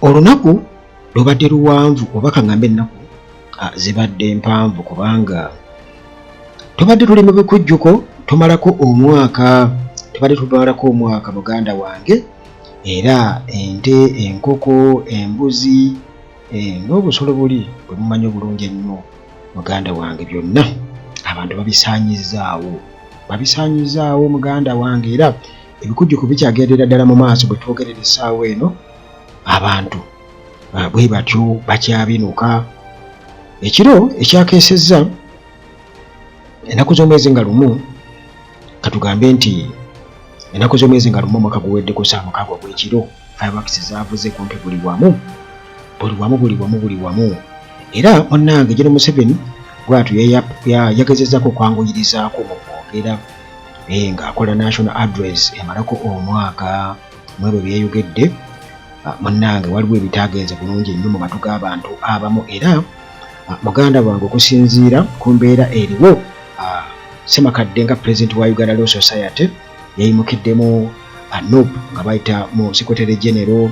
Olunaku lubadde luwanvu oba kaŋŋambe ennaku zibadde mpanvu kubanga tubadde tuli mu bikujjuko tumalako omwaka, tubadde tumalako omwaka muganda wange, era ente, enkoko, embuzi n'obusolo buli bwe mumanyi obulungi ennyo muganda wange byonna abantu babisaanyizzaawo, babisaanyizzaawo muganda wange era ebikujjuko bikyagendera ddala mu maaso bwe twogerera essaawa eno. Abantu bwe batyo bakyabinuka. Ekiro ekyakeesezza ennaku z'omwezi nga 1, katugambe nti ennaku z'omwezi nga 1 omwaka guweddeko, saa 6 ogw'ekiro, fireworks zaavuze kumpi buli wamu, buli wamu, buli wamu, buli wamu. Era munnange General Museveni bw'atyo yagezezzaako okwanguyirizaako mu kwogera ng'akola national address emalako omwaka. Mu ebyo byeyogedde, munnange, waliwo ebitaagenze bulungi nnyo mu matu g'abantu abamu. Era muganda wange, okusinziira ku mbeera eriwo, Ssemakadde nga pulezidenti wa Uganda Law Society yayimukiddemu NUP nga bayita mu secretary general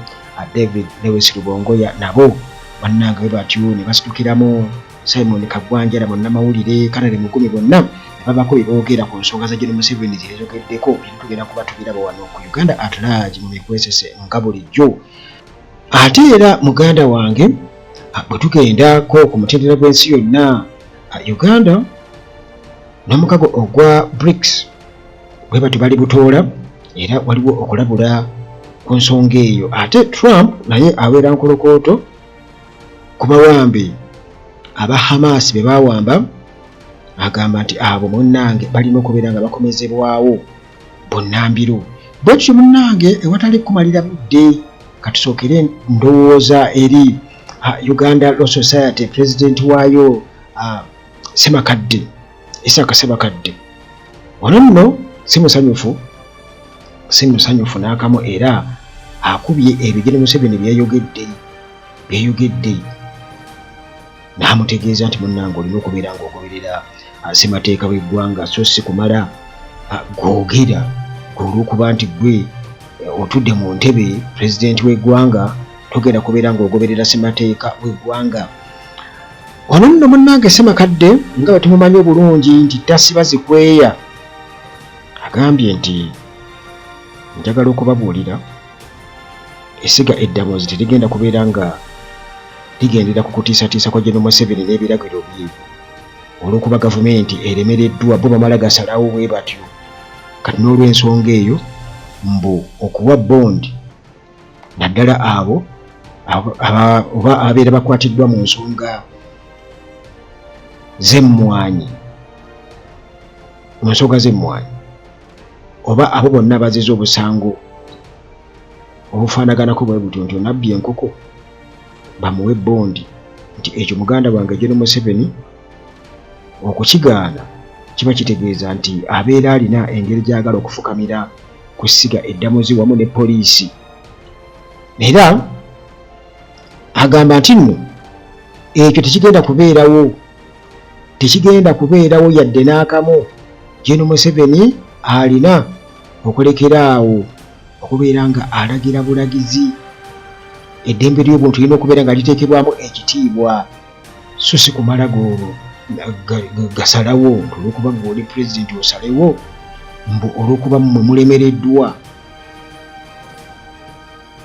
David Lewis Rubongoya, nabo bannange bwe batyo ne basitukiramu Simon Kagwanjala munnamawulire, Kanale Mugumi, bonna ne babako bye boogera ku nsonga za General Museveni zeyayogeddeko. Bino tugenda kuba tubiraba wano ku Uganda at Large mu mikwesese nga bulijjo. Ate era muganda wange, bwe tugendako ku mutendera gw'ensi yonna, Uganda n'omukago ogwa BRICS bwe batyo bali butoola, era waliwo okulabula ku nsonga eyo. Ate Trump naye abeera nkolokooto ku bawambe aba Hamas be bawamba, agamba nti abo munnange balina okubeera nga bakomezebwawo bunnambiro. Bwe tutyo munnange, ewatali kumalira budde, katusookere ndowooza eri Uganda Law Society, president waayo Ssemakadde, Isaka Ssemakadde. Wano nno si musanyufu, si musanyufu n'akamu, era akubye ebyo Gen Museveni byeyogedde n'amutegeeza nti munnange olina okubeera ng'ogoberera ssemateeka w'eggwanga, so si kumala googera olw'okuba nti gwe otudde mu ntebe pulezidenti w'eggwanga togenda kubeera ng'ogoberera ssemateeka w'eggwanga. Wano nno munnange Ssemakadde, nga bwe tumumanyi obulungi nti tasiba zikweya, agambye nti njagala okubabuulira essiga eddamuzi terigenda kubeera nga ligendera ku kutiisatiisa kwa General Museveni n'ebiragiro bye. Olw'okuba gavumenti eremereddwa, bo bamala gasalawo bwe batyo. Kati n'olw'ensonga eyo, mbu okuwa bond naddala abo oba ababeera bakwatiddwa mu nsonga z'emmwanyi, mu nsonga z'emmwanyi, oba abo bonna abaziza obusango obufaanaganako bwe butyo nti onabbye enkoko bamuwe bond, nti ekyo muganda wange General Museveni okukigaana kiba kitegeeza nti abeera alina engeri gy'agala okufukamira ku ssiga eddamuzi wamu ne poliisi. Era agamba nti nno ekyo tekigenda kubeerawo, tekigenda kubeerawo yadde n'akamu. General Museveni alina okulekera awo okubeera nga alagira bulagizi. Eddembe ly'obuntu lirina okubeera nga liteekebwamu ekitiibwa, so si kumala gasalawo nti olw'okuba gwe oli pulezidenti osalewo mbu olw'okuba mmwe mulemereddwa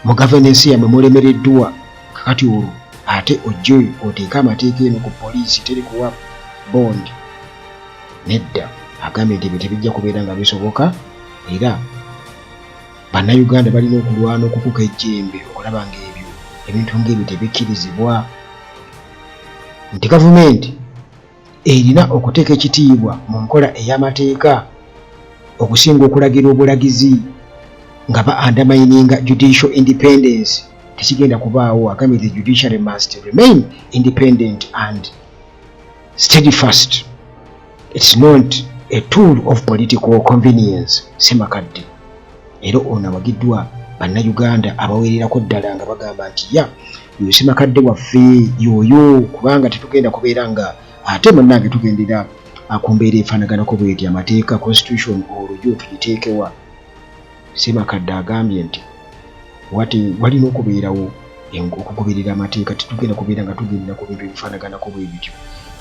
mu governance yammwe mulemereddwa, kakati olwo ate ojje oteeke amateeka eno ku poliisi teri kuwa bond. Nedda, agambye nti ebyo tebijja kubeera nga bisoboka, era Bannayuganda balina okulwana okukuka ejjembe okulaba ng'ebyo ebintu ng'ebyo tebikkirizibwa, nti gavumenti erina okuteeka ekitiibwa mu nkola ey'amateeka okusinga okulagira obulagizi nga ba undermininga judicial independence. Tekigenda kubaawo. Agambye the judiciary must remain independent and steadfast, it's not a tool of political convenience. Ssemakadde era ono awagiddwa Bannayuganda abawererako ddala nga bagamba nti ya yoyo Ssemakadde waffe yoyo, kubanga tetugenda kubeera nga ate munnange tugendera ku mbeera efaanaganako bweti. Amateeka, constitution, olwo yo tugiteekewa? Ssemakadde agambye nti wati walina okubeerawo Okugoberera amateeka, tetugenda kubeera nga tugendera ku bintu ebifaanaganako bwe bityo,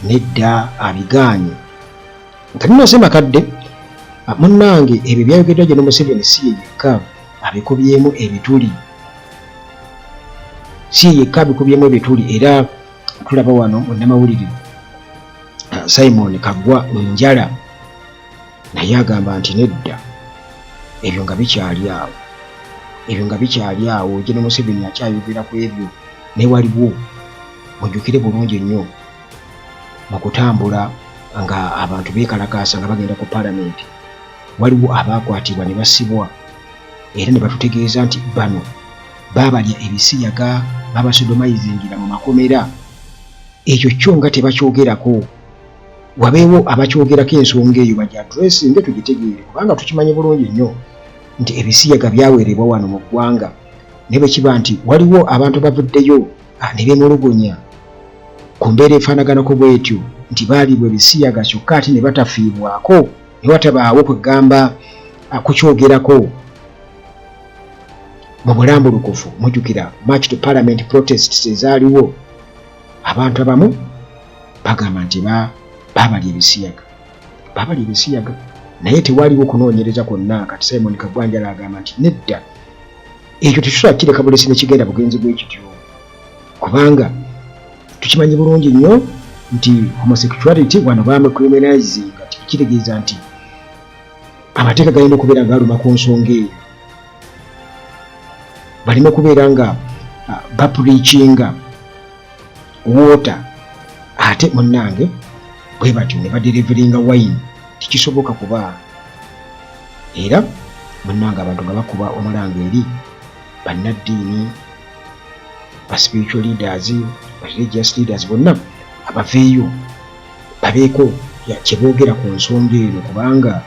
nedda, abigaanye. Kati Ssemakadde munnange, ebyo byayogeddwa Gen Museveni si ye yekka abikubyemu ebituli, si ye yekka abikubyemu ebituli. Era tulaba wano munnamawulire Simon Kaggwa Njala naye agamba nti nedda, ebyo nga bikyali awo, ebyo nga bikyali awo, Gen Museveni akyayogera ku ebyo. Naye waliwo, mujjukire bulungi nnyo, mu kutambula nga abantu beekalakaasa nga bagenda ku palamenti, waliwo abaakwatibwa ne basibwa era ne batutegeeza nti bano baabalya ebisiyaga, babasodomayizingira mu makomera. Ekyo kyo nga tebakyogerako. Wabeewo abakyogerako, ensonga eyo bagiaddressinge tugitegeere, kubanga tukimanyi bulungi nnyo nti ebisiyaga byawerebwa wano mu ggwanga. Naye bwe kiba nti waliwo abantu bavuddeyo ne beemulugunya ku mbeera efaanaganako bwetyo nti baalibwa ebisiyaga kyokka ate ne batafiibwako, ne watabaawo kwegamba kukyogerako mu bulambulukufu. Mujjukira March to Parliament protests ezaaliwo, abantu abamu bagamba nti baabalya ebisiyaga, baabalya ebisiyaga, naye tewaliwo kunoonyereza kwonna. Kati Simon Kaggwa Njala agamba nti nedda, ekyo tetusobola kukireka bulesi nekigenda bugenzi bwe kityo, kubanga tukimanyi bulungi nnyo nti homosexuality wano bamucriminalizinga, kitegeeza nti amateeka galina okubeera nga galuma ku nsonga eyo, balina okubeera nga bapreachinga water, ate munnange bwe batyo ne badeliveringa wine, tekisoboka. Kuba era munnange abantu nga bakuba omulanga eri bannaddiini, ba spiritual leaders, ba religious leaders bonna abaveeyo babeeko kyeboogera ku nsonga eno, kubanga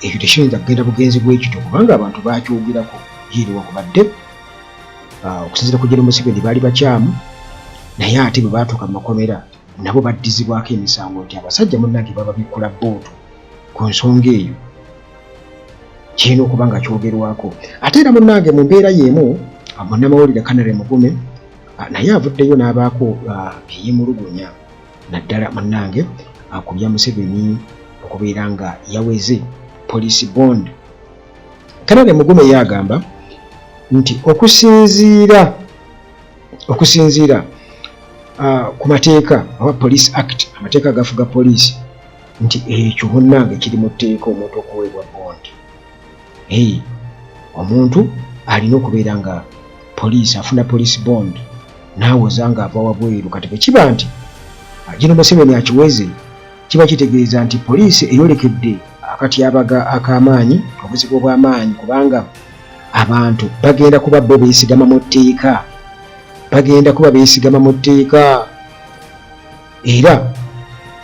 ekyo tekiyinza kugenda bugenzi bwekityo, kubanga abantu bakyogerako. Ye newankubadde okusinziira ku Gen Museveni baali bakyamu, naye ate bwe baatuuka mu makomera nabo baddizibwako emisango nti abasajja munnange bababikkula booto. Ku nsonga eyo kirina okuba nga kyogerwako. Ate era munnange mu mbeera y'emu, munnamawulire Canary Mugume naye avuddeyo n'abaako byeyemulugunya, naddala munnange ku bya Museveni okubeera nga yaweze police bond. Canary Mugume ye agamba nti okusinziira ku mateeka oba Police Act, amateeka agafuga poliisi, nti ekyo munnange kiri mu tteeka omuntu okuweebwa bond. Hey, omuntu alina okubeera nga poliisi afuna police bond n'awoza ng'ava wabweru. Kati bwe kiba nti Gen Museveni akiweze, kiba kitegeeza nti poliisi eyolekedde akatyabaga ak'amaanyi, obuzibu obw'amaanyi, kubanga abantu bagenda kuba bo beesigama mu tteeka, bagenda kuba beesigama mu tteeka. Era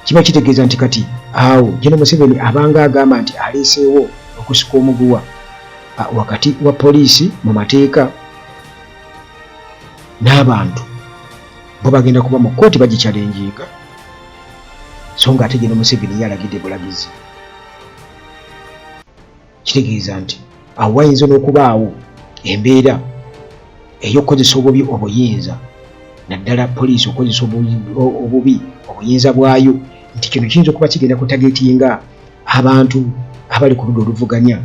kiba kitegeeza nti kati awo Gen Museveni abanga agamba nti aleeseewo okusika omuguwa wakati wa poliisi mu mateeka n'abantu. Bo bagenda kuba mu kkooti bagichallenginga, so nga ate Gen Museveni yalagidde bulagizi. Kitegeeza nti awo wayinza n'okubaawo embeera ey'okukozesa obubi obuyinza, naddala poliisi okukozesa obubi obuyinza bwayo, nti kino kiyinza okuba kigenda kutargetinga abantu abali ku ludda oluvuganya,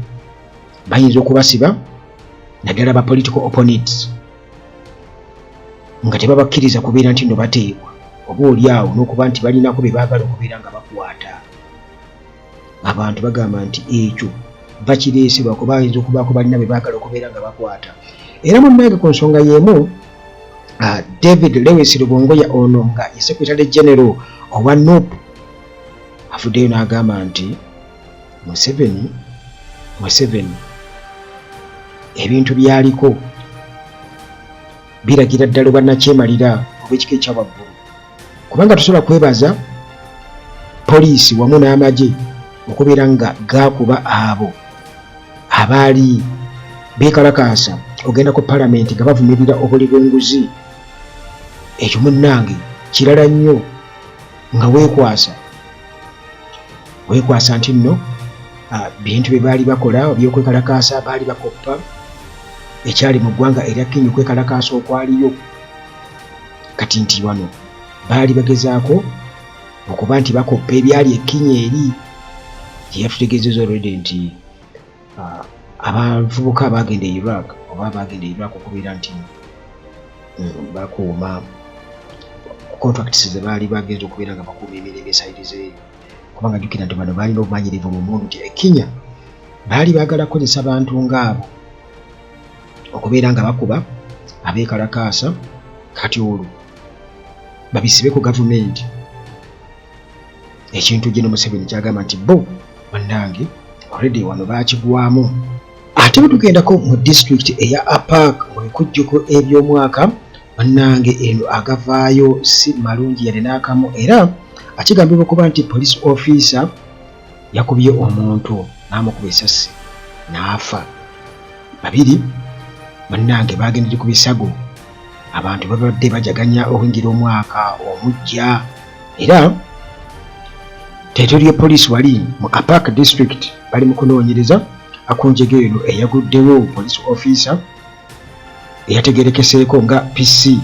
bayinza okubasiba, naddala ba political opponents, nga tebabakkiriza kubeera nti nno bateebwa, oba oli awo n'okuba nti balinako be baagala okubeera nga bakwata. Abantu bagamba nti ekyo bakireese lwakuba bayinza okubaako balina be baagala okubeera nga bakwata. Era munnange ku nsonga y'emu, David Lewis Rubongoya, ono nga ye secretary general owa NUP, avuddeyo n'agamba nti Museveni ebintu byaliko biragira ddala obwannakyemalira obw'ekika ekya waggulu, kubanga tosobola kwebaza poliisi wamu n'amagye okubeera nga gaakuba abo abaali beekalakaasa ogenda ku palamenti nga bavumirira obuli bw'enguzi. Ekyo munnange kirala nnyo nga weekwasa nti nno bintu bye baali bakola byokwekalakaasa baali bakoppa ekyali mu ggwanga erya Kenya, okwekalakaasa okwaliyo. Kati nti wano baali bagezaako okuba nti bakoppa ebyali e Kenya eri gye yatutegeezezza already nti abavubuka abaagenda e Iraq oba abaagenda e Iraq okubeera nti bakuuma contracts ze baali bagenze okubeera nga bakuuma emirembe sayidi zeeyo, kubanga jjukira nti bano baalina obumanyirivu mu mmundu nti e Kenya baali baagala kukozesa bantu ng'abo okubeera nga bakuba abeekalakaasa, kati olwo babisibe ku gavumenti, ekintu Gen Museveni kyagamba nti bo bannange already wano baakigwamu. Ate bwe tugendako mu disitulikiti eya Apac mu bikujjuko eby'omwaka, bannange eno agavaayo si malungi yadde n'akamu, era akigambibwa okuba nti police officer yakubye omuntu n'amukuba esasi n'afa. Babiri bannange baagendedde ku bisago, abantu babadde bajaganya okuyingira omwaka omuggya, era territorial police wali mu Apac district bali mu kunoonyereza akunjega eno eyaguddewo police officer eyategerekeseeko nga PC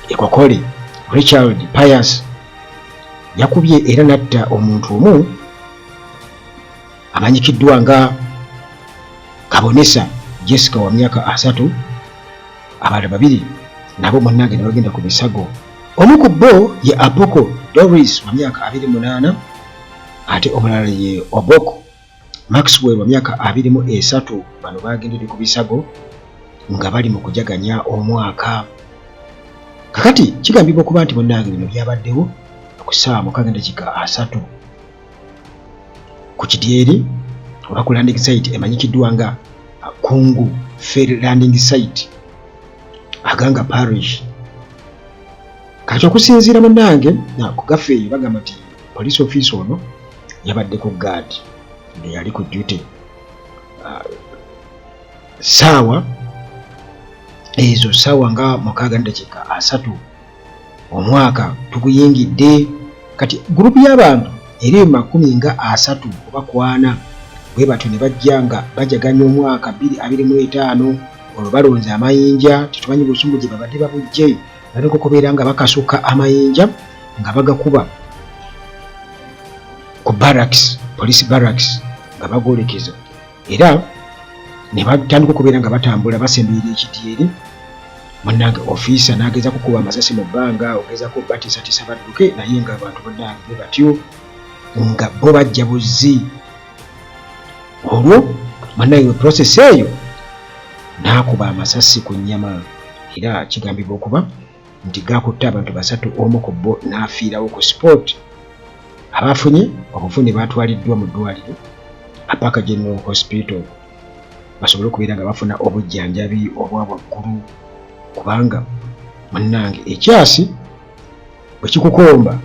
Ekokole Richard Pius yakubye era n'atta omuntu omu amanyikiddwa nga Kabonesa Jessica wa myaka 30, abalala babiri nabo munnange ne bagenda ku bisago. Omu ku bo ye Apoko Doris wa myaka 28 ate omulala ye Oboko Maxwell wa myaka 23. Bano bagendedde ku bisago nga bali mu kujaganya omwaka. Kakati kigambibwa okuba nti munnange bino byabaddewo ku ssaawa 6:30 ku kidyeri oba ku landing site emanyikiddwa nga Kungu Ferry landing site, Aganga Parish. Kati okusinziira munnange ku gafa eyo bagamba nti police officer ono yabadde ku guard ng'eyali ku duty saawa ezo, saawa nga 6:30, omwaka tuguyingidde. Kati gurupu y'abantu eri mu 30 oba 40 bwe batyo ne bajja nga bajaganya omwaka 2025. Olwo balonze amayinja, tetumanyi busungu gye babadde babujje, baleka okubeera nga bakasuka amayinja nga bagakuba ku barracks, police barracks, nga bagolekeza, era ne batandika okubeera nga batambula basemberera ekidyeri. Munnange ofiisa n'ageza kukuba amasasi mu bbanga ogezaako batiisatiisa badduke, naye ng'abantu bannange bwe batyo nga bo bajja buzzi. Olwo munnange mu process eyo n'akuba amasasi ku nnyama, era kigambibwa okuba nti gaakutte abantu 3, omu ku bo n'afiirawo ku spot. Abaafunye obuvune baatwaliddwa mu ddwaliro Apac General Hospital basobole okubeera nga bafuna obujjanjabi obwa waggulu, kubanga munnange ekyasi bwe kikukomba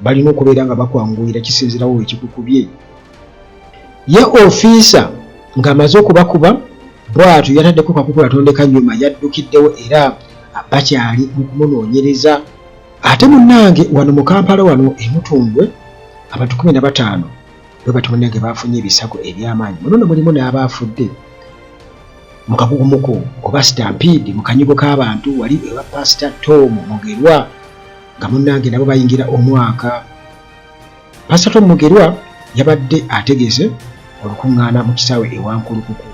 balina okubeera nga bakwanguyira kisinzirawo wekikukubye. Ye ofiisa ng'amaze okubakuba bw'atyo yataddeko kakukula tondeka nnyuma, yaddukiddewo era bakyali mu kumunoonyereza. Ate munnange wano mu Kampala wano e Mutundwe abantu 15 bwe batyo munnange baafunye ebisago eby'amaanyi, muno nno mulimu n'abaafudde mu kagugumuko oba stampede mu kanyigo k'abantu wali ewa Pasita Tom Mugerwa nga munnange nabo bayingira omwaka. Pasita Tom Mugerwa yabadde ategese olukuŋŋaana mu kisaawe e Wankulukuku,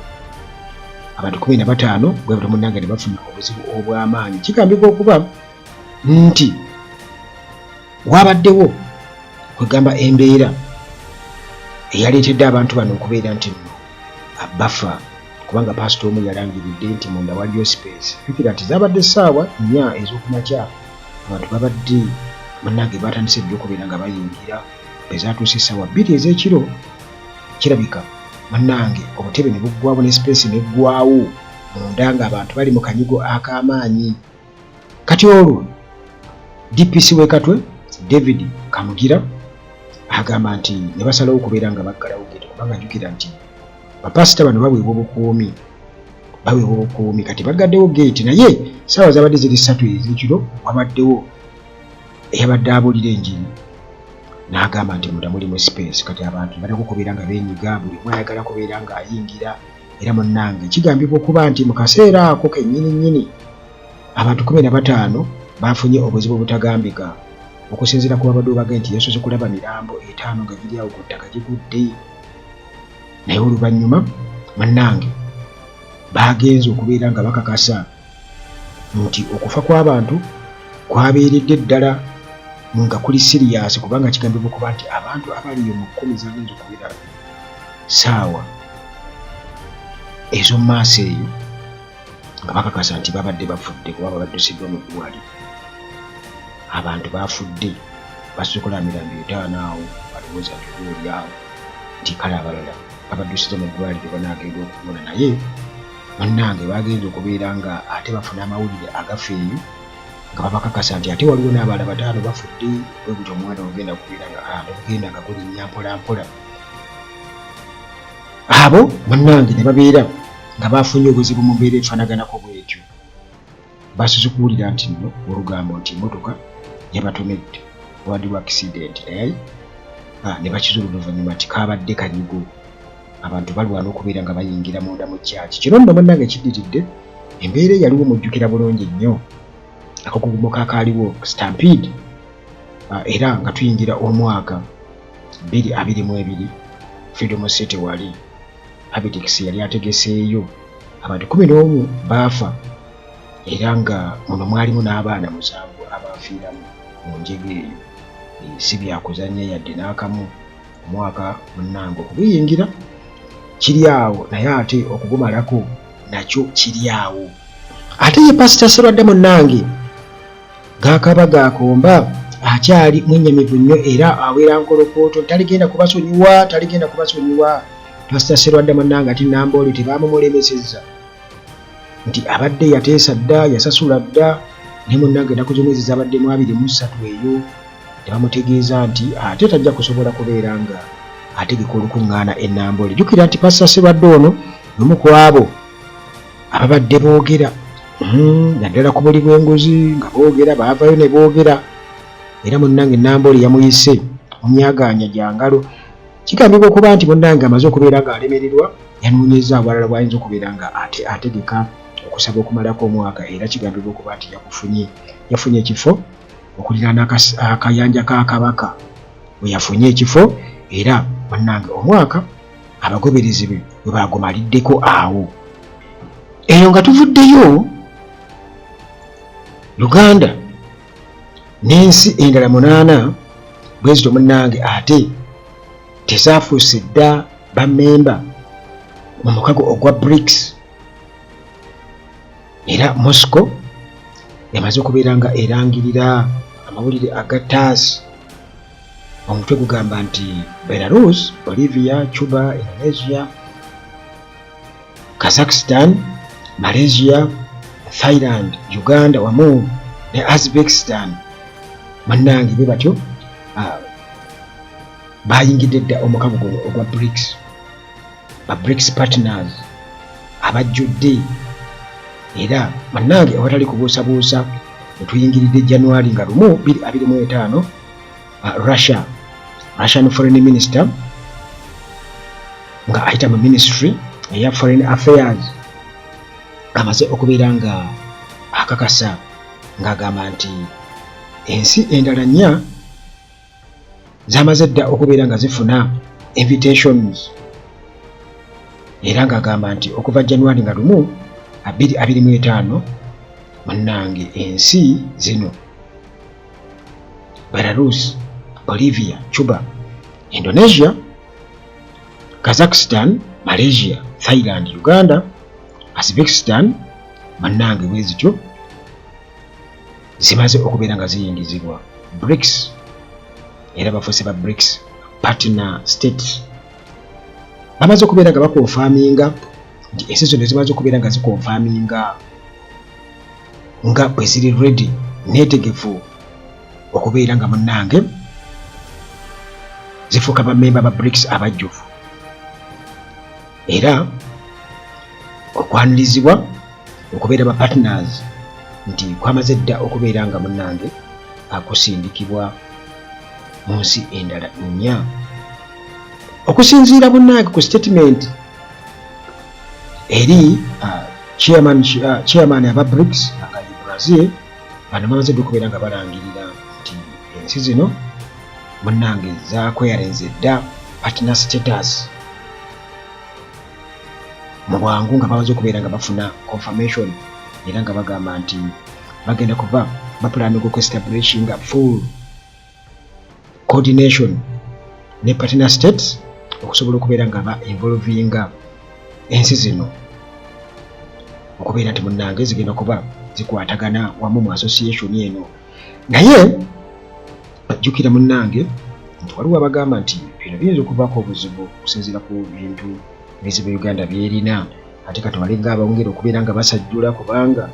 abantu 15 bwe batyo munnange ne bafuna obuzibu obw'amaanyi. Kigambibwa okuba nti wabaddewo kwegamba embeera eyaleetedde abantu bano okubeera nti nno bafa, kubanga paasita omu yalangiridde nti munda waliyo sipeesi. Jjukira nti zaabadde ssaawa 4 ez'okumakya, abantu babadde munnange baatandise dda okubeera nga bayingira. Bwe zaatuuse essaawa 2 ez'ekiro, kirabika munnange obutebe ne buggwawo ne sipeesi n'eggwawo munda ng'abantu bali mu kanyigo ak'amaanyi. Kati olwo DPC w'e Katwe David Kamugira agamba nti ne basalawo okubeera nga baggalawo geeti, kubanga jjukira nti bapasita bano baweebwa obukuumi, baweebwa obukuumi. Kati baggaddewo geeti, naye ssaawa zabadde ziri 3 ez'ekiro, wabaddewo eyabadde abuulira enjiri n'agamba nti munda mulimu sipeesi. Kati abantu balina okubeera nga beenyiga, buli omu ayagala kubeera ng'ayingira. Era munnange kigambibwa okuba nti mu kaseera ako kennyini nnyini abantu 15 Baafunye obuzibu obutagambika okusinziira ku babadde obage nti yasoose kulaba mirambo etaano nga giri awo ku ttaka gigudde naye oluvannyuma munnange baagenze okubeera nga bakakasa nti okufa kw'abantu kwabeeredde ddala nga kuli siriyaasi kubanga kigambibwa okuba nti abantu abaliyo mu kkumi zagenze okubeera saawa ez'omu maaso eyo nga bakakasa nti babadde bafudde kuba babaddusiddwa mu ddwaliro. Abantu baafudde basobola mirambo etaano awo balowooza nti oba oli awo nti kale abalala babaddusiza mu ddwaliro banaagenda okuwona naye bannange baagenze okubeera nga ate bafuna amawulire agafa eyo nga babakakasa nti ate waliwo n'abalala bataano bafudde bwe gutyo omuwendo ogenda kubeera nga ah, negugenda nga gulinnya mpola mpola abo bannange ne babeera nga bafunye obuzibu mu mbeera efaanaganako bwetyo basoose kuwulira nti nno olugambo nti emmotoka yabatomedde waliwo accident naye ah, ne bakizuula oluvannyuma nti kaabadde kanyigo abantu balwana okubeera nga bayingira munda mu kyaki kino nno munnange kiddiridde embeera eyaliwo mujjukira bulungi nnyo akakugumo kakaaliwo stampede ah, era nga tuyingira omwaka 2022 Freedom City wali Abitex yali ategeseeyo abantu 11 baafa era nga muno mwalimu n'abaana musanvu abaafiiramu mu njega eyo. Eh, si byakuzannya yadde n'akamu omwaka munnange okuguyingira kiri awo naye ate okugumalako nakyo kiri awo. Ate ye Pasita Serwadda munnange Gaakaba gaakomba akyali mwennyamivu nnyo era awera nkolokooto taligenda kubasonyiwa taligenda kubasonyiwa. Pasita Serwadda munnange ate Namboole tebaamumulemesezza nti abadde yateesa dda yasasula dda naye munnange ennaku z'omwezi zabaddemu 23 eyo ne bamutegeeza nti ate tajja kusobola kubeera nga ategeka olukuŋŋaana e Namboole. Jjukira nti Pasita Serwadda ono y'omu ku abo ababadde boogera naddala ku buli bw'enguzi nga boogera baavayo ne boogera era munnange Namboole yamuyise mu myagaanya gya ngalo. Kigambibwa okuba nti munnange amaze okubeera ng'alemererwa yanoonyezza awalala w'ayinza okubeera nga ate ategeka okusaba okumalako omwaka era kigambibwa okuba nti yakufunye yafunye ekifo okuliraana akayanja ka Kabaka we yafunye ekifo era munnange omwaka abagoberezi be we baagumaliddeko awo. Eyo nga tuvuddeyo Uganda n'ensi endala munaana bwe zityo munnange ate tezaafuuse dda bammemba mu mukago ogwa BRICS era Moscow emaze okubeera nga erangirira amawulire aga TASS omutwe gugamba nti Belarus, Bolivia, Cuba, Indonesia, Kazakhstan, Malaysia, Thailand, Uganda wamu ne Uzbekistan bannange be batyo ah, bayingidde dda omukago guno ogwa BRICS ba BRICS partners abajjudde era bannange awatali kubuusabuusa wetuyingiridde January nga 1 2025 ah, Russia Russian foreign minister nga ayita mu ministry eya foreign affairs amaze okubeera nga akakasa ng'agamba nti ensi endala nnya zamaze dda okubeera nga zifuna invitations era ng'agamba nti okuva January nga 1 2025 munnange ensi zino Belarus, Bolivia, Cuba, Indonesia, Kazakhstan, Malaysia, Thailand, Uganda, Uzbekistan bannange bwe zityo zimaze okubeera nga ziyingizibwa BRICS era bafuuse ba BRICS partner states bamaze okubeera nga bakonfaminga nti ensi zonna zimaze okubeera nga zikonfaminga nga bwe ziri ready neetegefu okubeera nga munnange zifuuka bammemba ba BRICS abajjuvu era okwanirizibwa okubeera ba partners nti kwamaze dda okubeera nga munnange akusindikibwa mu nsi endala nnya okusinziira munnange ku statement eri chairman aba BRICS nga ye Brazil. Bano bamaze dda okubeera nga balangirira nti ensi zino munnange zakweyalenze dda partner status mu bwangu nga bamaze okubeera nga bafuna confirmation, era nga bagamba nti bagenda kuba bapulaninga okuestablishinga full coordination ne partner states okusobola okubeera nga ba involvinga ensi zino okubeera nti munnange zigenda kuba zikwatagana wamu mu association eno. Naye jjukira munnange nti waliwo abagamba nti bino biyinza okuvaako obuzibu okusinziira ku bintu ebizibu Uganda byerina, ate kati balinga abongera okubeera nga basajjula, kubanga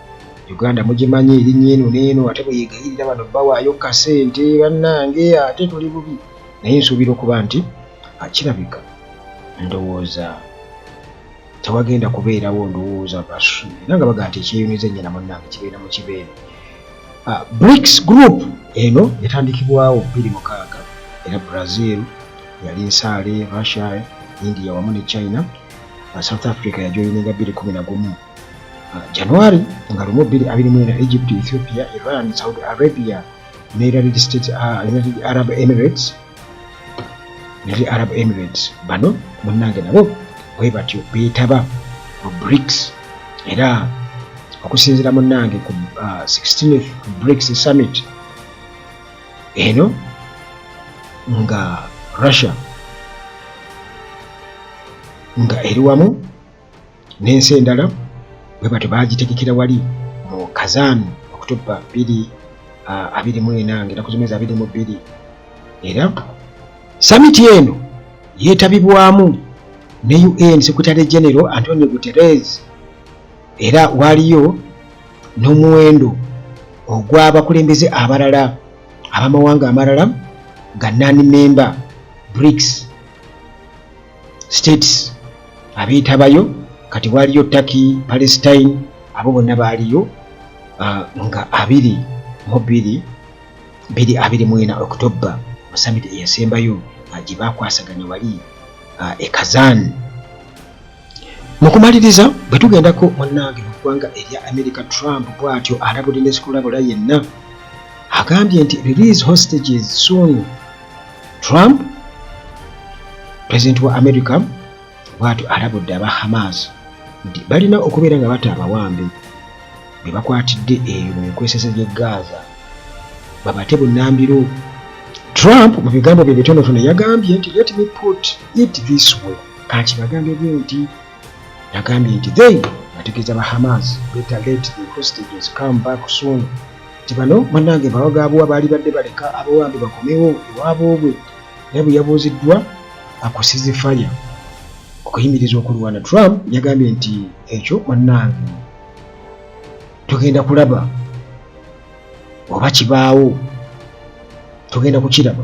Uganda mugimanyi erinnya eno n'eno, ate bwe yeegayirira bano bawaayo kasente bannange, ate tuli bubi. Naye nsuubira okuba nti kirabika ndowooza tewagenda kubeerawo ndowooza basu, era nga bagamba nti ekyeyuniza ennyana munnange kibeera mu kibeere. BRICS group eno yatandikibwawo 2006, era Brazil yali nsaale, Russia, India wamu ne China. South Africa yajoyininga 2011 January nga 1 2024. Egypt, Ethiopia, Iran, Saudi Arabia ne United States, United Arab Emirates, United Arab Emirates, bano munnange nabo bwe batyo beetaba mu BRICS. Era okusinziira munnange ku 16th BRICS summit eno nga Russia nga eri wamu n'ensi endala, bwe batyo bagitegekera wali mu Kazan October 2024 ng'ennaku z'omwezi 22. Era summit eno yeetabibwamu ne UN Secretary General Antonio Guterres, era waaliyo n'omuwendo ogw'abakulembeze abalala ab'amawanga amalala ga non member BRICS states abeetabayo. Kati waaliyo Turkey, Palestine, abo bonna baaliyo nga 22 2024 October mu summit eyasembayo gye bakwasaganya wali e Kazan. Mu kumaliriza, bwe tugendako munnange mu ggwanga erya America, Trump bw'atyo alabudde ne sikulabula yenna, agambye nti release hostages soon. Trump, pulezidenti wa America, bw'atyo alabudde aba Hamas nti balina okubeera nga bata abawambe be bakwatidde eyo mu nkwesese gy'e Gaza, babate bunnambiro. Trump mu bigambo bye bitonotono yagambye nti, "Let me put it this way," kankibagambe bwe nti, yagambye nti they, ategeeza ba Hamas, better let the hostages come back soon, nti bano bannange bawagaabuwa baali badde baleka abawambe bakomewo ewaboobwe. Naye bwe yabuuziddwa ku ceasefire, okuyimiriza okulwana, Trump yagambye nti ekyo bannange tugenda kulaba oba kibaawo, tugenda kukiraba.